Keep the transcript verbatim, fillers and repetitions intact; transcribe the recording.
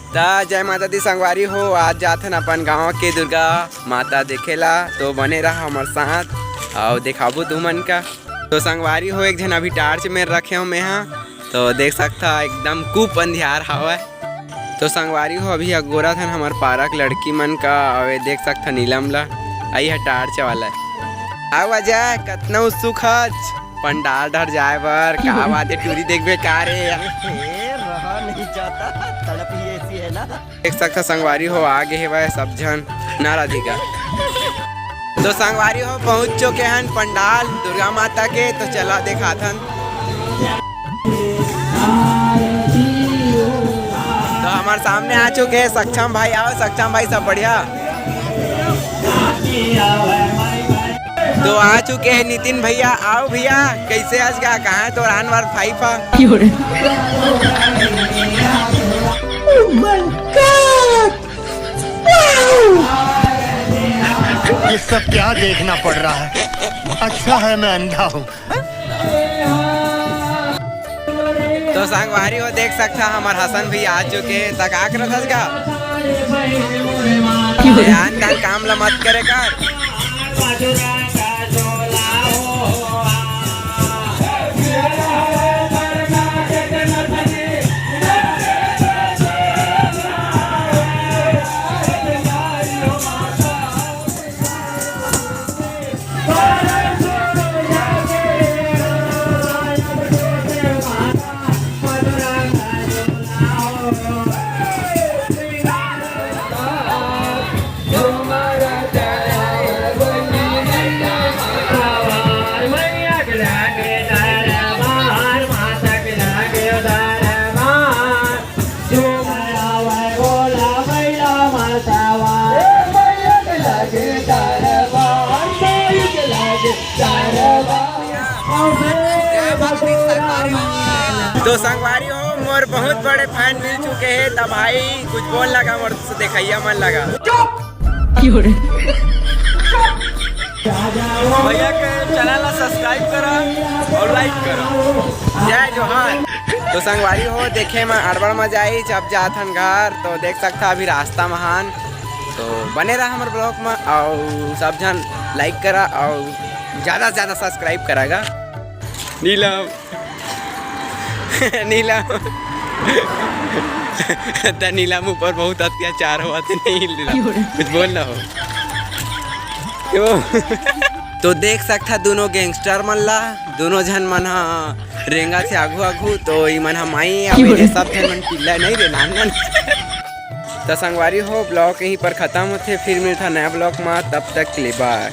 त जय माता दी संगवारी हो, आज जाथन अपन गांव के दुर्गा माता देखे ला, तो बने रहा हमर साथ, अउ देखाबू तुमन का। तो संगवारी हो, एक झन अभी टार्च में रखे हो मैं हा, तो देख सकथा एकदम कुप अंधियार हवय। तो संगवारी हो, अभी अगोरा थन हमर पारक लड़की मन का, अउ ये देख सकथा नीलम ला, अई ह टार्च वाला। आओ अजय, कतना उत्सुक हच पंडाल डहर जाए बर, का बात है, टूरी देखबे का रे? ए, रहा नहीं जाता, तड़प ही ऐसी है ना। देख सकथा संगवारी हो, आ गे हेवय सब झन ना राधिका। तो संगवारी हो, पहुंच चुके हन पंडाल दुर्गा माता के, तो चला देखाथन। तो हमारे सामने आ चुके हैं सक्षम भाई। आओ सक्षम भाई, सब बढ़िया? तो आ चुके हैं नितिन भैया। आओ भैया, कैसे आज का, कहाँ है तोर आन वार फाइव? ये सब क्या देखना पड़ रहा है? अच्छा है मैं अंधा हूँ। तो संगवारी हो, देख सकथा हमर हसन भी आ चुके हैं। त का करत हस गा? ध्यान का काम ला मत करे कर। तो संगवारी हो, मोर बहुत बड़े फैन मिल चुके हैं, त भाई कुछ बोल लगा मोर देखइया मन लगा। भैया के चैनल ला सब्सक्राइब करा अउ लाइक करा। जय जोहार। तो संगवारी हो, देखे म अड़बड़ मजा आई, जब जाथन घर तो देख सकथा अभी रास्ता महान। तो बने रहा हमर ब्लॉग में, अउ सब झन लाइक करा अउ ज्यादा से ज्यादा सब्सक्राइब करा गा। नीलम। नीलम, त नीलम ऊपर बहुत अत्याचार होवत हे, नहीं नीलम, कुछ बोल ना हो। तो देख सकथा दोनों गैंगस्टर मन ला, दोनों झन मन हा रेंगा से आघू आघू, तो ई मन हा माई अउ ये सब झन मन पिल्ला नहीं रे, नान नान। तो संगवारी हो, ब्लॉग यहीं पर खत्म होथे, फिर मिलथा नया ब्लॉग में, तब तक के लिए बाय।